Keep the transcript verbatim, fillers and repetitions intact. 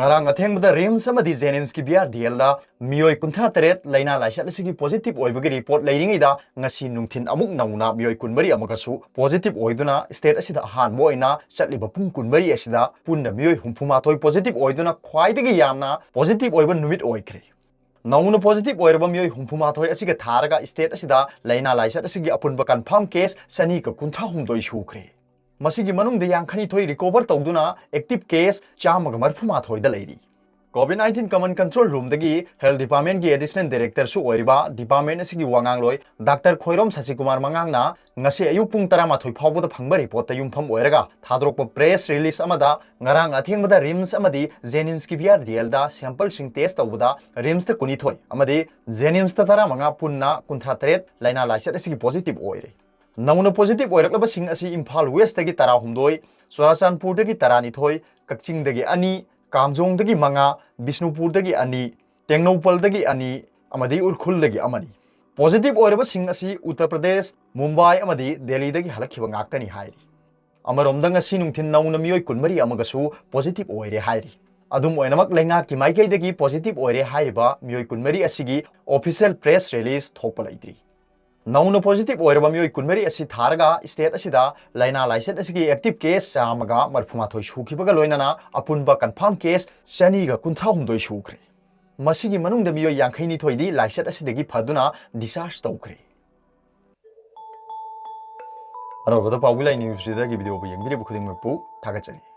ꯉꯔꯥꯡ ꯑꯊꯦꯡꯕꯗ ꯔꯤꯝꯁ ꯑꯃꯗꯤ ꯖꯦꯅꯤꯝꯁꯀꯤ B R D ꯑꯦꯜꯗ ꯃꯤꯑꯣꯏ ꯀꯨꯟꯊ꯭ꯔꯥ ꯇꯔꯦꯠ ꯂꯥꯏꯅꯥ ꯂꯥꯏꯆꯠ ꯑꯁꯤꯒꯤ ꯄꯣꯖꯤꯇꯤꯚ ꯑꯣꯏꯕꯒꯤ ꯔꯤꯄꯣꯔꯠ ꯂꯩꯔꯤꯉꯩꯗ, ꯉꯁꯤ ꯅꯨꯡꯊꯤꯜ ꯑꯃꯨꯛ ꯅꯧꯅ ꯃꯤꯑꯣꯏ ꯀꯨꯟꯃꯔꯤ ꯑꯃꯒꯁꯨ ꯄꯣꯖꯤꯇꯤꯚ ꯑꯣꯏꯗꯨꯅ ꯁ꯭ꯇꯦꯠ ꯑꯁꯤꯗ ꯑꯍꯥꯟꯕ ꯑꯣꯏꯅ ꯆꯠꯂꯤꯕ ꯄꯨꯡ ꯀꯨꯟꯃꯔꯤ ꯑꯁꯤꯗ ꯄꯨꯟꯅ ꯃꯤꯑꯣꯏ ꯍꯨꯝꯐꯨ ꯃꯥꯊꯣꯏ ꯄꯣꯖꯤꯇꯤꯚ ꯑꯣꯏꯗꯨꯅ ꯈ꯭ꯋꯥꯏꯗꯒꯤ ꯌꯥꯝꯅ ꯄꯣꯖꯤꯇꯤꯚ ꯑꯣꯏꯕ ꯅꯨꯃꯤꯠ ꯑꯣꯏꯈ꯭ꯔꯦ꯫ ꯅꯧꯅ ꯄꯣꯖꯤꯇꯤꯚ ꯑꯣꯏꯔꯕ ꯃꯤꯑꯣꯏ ꯍꯨꯝꯐꯨ ꯃꯥꯊꯣꯏ ꯑꯁꯤꯒ ꯊꯥꯔꯒ ꯁ꯭ꯇꯦꯠ ꯑꯁꯤꯗ ꯂꯥꯏꯅꯥ ꯂꯥꯏꯆꯠ ꯑꯁꯤꯒꯤ ꯑꯄꯨꯟꯕ ꯀꯟꯐꯥꯔꯝ ꯀꯦꯁ ꯆꯅꯤꯒ ꯀꯨꯟꯊ꯭ꯔꯥ ꯍꯨꯝꯗꯣꯏ ꯁꯨꯈ꯭ꯔꯦ꯫ ꯃꯁꯤꯒꯤ ꯃꯅꯨꯡꯗ ꯌꯥꯡꯈꯩꯅꯤꯊꯣꯏ ꯔꯤꯀꯣꯚꯔ ꯇꯧꯗꯨꯅ ꯑꯦꯛꯇꯤꯚ ꯀꯦꯁ ꯆꯥꯝꯃꯒ ꯃꯔꯤꯐꯨ ꯃꯥꯊꯣꯏꯗ ꯂꯩꯔꯤ꯫ ꯀꯣꯚꯤꯗ ꯅꯥꯏꯟꯇꯤꯟ ꯀꯃꯟ ꯀꯟꯇ꯭ꯔꯣꯜ ꯔꯨꯝꯗꯒꯤ ꯍꯦꯜꯊ ꯗꯤꯄꯥꯔꯠꯃꯦꯟꯒꯤ ꯑꯦꯗꯤꯁꯅꯦꯜ ꯗꯥꯏꯔꯦꯛꯇꯔꯁꯨ ꯑꯣꯏꯔꯤꯕ ꯗꯤꯄꯥꯔꯠꯃꯦꯟ ꯑꯁꯤꯒꯤ ꯋꯥꯉꯥꯡꯂꯣꯏ ꯗꯥꯛꯇꯔ ꯈꯣꯏꯔꯣꯝ ꯁꯁꯤꯀꯨꯃꯥꯔ ꯃꯉꯥꯡꯅ ꯉꯁꯤ ꯑꯌꯨꯛ ꯄꯨꯡ ꯇꯔꯥꯃꯥꯊꯣꯏ ꯐꯥꯎꯕꯗ ꯐꯪꯕ ꯔꯤꯄꯣꯔꯠꯇ ꯌꯨꯝꯐꯝ ꯑꯣꯏꯔꯒ ꯊꯥꯗꯣꯔꯛꯄ ꯄ꯭ꯔꯦꯁ ꯔꯤꯂꯤꯖ ꯑꯃꯗ ꯉꯔꯥꯡ ꯑꯊꯦꯡꯕꯗ ꯔꯤꯝꯁ ꯑꯃꯗꯤ ꯖꯦꯅꯤꯝꯁꯀꯤ ꯕꯤ ꯑꯥꯔ ꯗꯤ ꯑꯦꯜꯗ ꯁꯦꯝꯄꯜꯁꯤꯡ ꯇꯦꯁ ꯇꯧꯕꯗ ꯔꯤꯝꯁꯇ ꯀꯨꯟꯅꯤꯊꯣꯏ ꯑꯃꯗꯤ ꯖꯦꯅꯤꯝꯁꯇ ꯇꯔꯥꯃꯉꯥ ꯄꯨꯟꯅ ꯀꯨꯟꯊ꯭ꯔꯥ ꯇꯔꯦꯠ ꯂꯥꯏꯅꯥ ꯂꯥꯏꯆꯠ ꯑꯁꯤꯒꯤ ꯄꯣꯖꯤꯇꯤꯚ ꯑꯣꯏꯔꯦ꯫ ꯅꯧꯅ ꯄꯣꯖꯤꯇꯤꯚ ꯑꯣꯏꯔꯛꯂꯕꯁꯤꯡ ꯑꯁꯤ ꯏꯝꯐꯥꯜ ꯋꯦꯁꯇꯒꯤ ꯇꯔꯥꯍꯨꯝꯗꯣꯏ, ꯆꯨꯔꯥꯆꯥꯟꯄꯨꯔꯗꯒꯤ ꯇꯔꯥꯅꯤꯊꯣꯏ, ꯀꯛꯆꯤꯡꯗꯒꯤ ꯑꯅꯤ, ꯀꯥꯝꯖꯣꯡꯗꯒꯤ ꯃꯉꯥ, ꯕꯤꯁꯅꯨꯄꯨꯔꯗꯒꯤ ꯑꯅꯤ, ꯇꯦꯡꯅꯧꯄꯜꯗꯒꯤ ꯑꯅꯤ ꯑꯃꯗꯤ ꯎꯈ꯭ꯔꯨꯜꯗꯒꯤ ꯑꯃꯅꯤ꯫ ꯄꯣꯖꯤꯇꯤꯚ ꯑꯣꯏꯔꯕꯁꯤꯡ ꯑꯁꯤ ꯎꯠꯇꯔ ꯄ꯭ꯔꯗꯦꯁ, ꯃꯨꯝꯕꯥꯏ ꯑꯃꯗꯤ ꯗꯦꯜꯂꯤꯗꯒꯤ ꯍꯜꯂꯛꯈꯤꯕ ꯉꯥꯛꯇꯅꯤ ꯍꯥꯏꯔꯤ꯫ ꯑꯃꯔꯣꯝꯗ ꯉꯁꯤ ꯅꯨꯡꯊꯤꯜ ꯅꯧꯅ ꯃꯤꯑꯣꯏ ꯀꯨꯟꯃꯔꯤ ꯑꯃꯒꯁꯨ ꯄꯣꯖꯤꯇꯤꯚ ꯑꯣꯏꯔꯦ ꯍꯥꯏꯔꯤ꯫ ꯑꯗꯨꯝ ꯑꯣꯏꯅꯃꯛ, ꯂꯩꯉꯥꯛꯀꯤ ꯃꯥꯏꯀꯩꯗꯒꯤ ꯄꯣꯖꯤꯇꯤꯚ ꯑꯣꯏꯔꯦ ꯍꯥꯏꯔꯤꯕ ꯃꯤꯑꯣꯏ ꯀꯨꯟꯃꯔꯤ ꯑꯁꯤꯒꯤ ꯑꯣꯐꯤꯁꯤꯌꯦꯜ ꯄ꯭ꯔꯦꯁ ꯔꯤꯂꯤꯖ ꯊꯣꯛꯄ ꯂꯩꯇ꯭ꯔꯤ꯫ ꯅꯧꯅ ꯄꯣꯖꯤꯇꯤꯚ ꯑꯣꯏꯔꯕ ꯃꯤꯑꯣꯏ ꯀꯨꯟꯃꯔꯤ ꯑꯁꯤ ꯊꯥꯔꯒ ꯁ꯭ꯇꯦꯠ ꯑꯁꯤꯗ ꯂꯥꯏꯅꯥ ꯂꯥꯏꯆꯠ ꯑꯁꯤꯒꯤ ꯑꯦꯛꯇꯤꯚ ꯀꯦꯁ ꯆꯥꯝꯃꯒ ꯃꯔꯤꯐꯨ ꯃꯥꯊꯣꯏ ꯁꯨꯈꯤꯕꯒ ꯂꯣꯏꯅꯅ ꯑꯄꯨꯟꯕ ꯀꯟꯐꯥꯔꯝ ꯀꯦꯁ ꯆꯅꯤꯒ ꯀꯨꯟꯊ꯭ꯔꯥ ꯍꯨꯝꯗꯣꯏ ꯁꯨꯈ꯭ꯔꯦ꯫ ꯃꯁꯤꯒꯤ ꯃꯅꯨꯡꯗ ꯃꯤꯑꯣꯏ ꯌꯥꯡꯈꯩꯅꯤꯊꯣꯏꯗꯤ ꯂꯥꯏꯆꯠ ꯑꯁꯤꯗꯒꯤ ꯐꯗꯨꯅ ꯗꯤꯁꯆꯥꯔꯖ ꯇꯧꯈ꯭ꯔꯦ꯫ ꯑꯔꯣꯏꯕꯗ ꯄꯥꯎꯒꯤ ꯂꯥꯏ ꯅ꯭ꯌꯨꯁꯁꯤꯗꯒꯤ ꯚꯤꯗꯤꯑꯣꯕꯨ ꯌꯦꯡꯕꯤꯔꯤꯕ ꯈꯨꯗꯤꯡꯃꯛꯄꯨ ꯊꯥꯒꯠꯆꯔꯤ꯫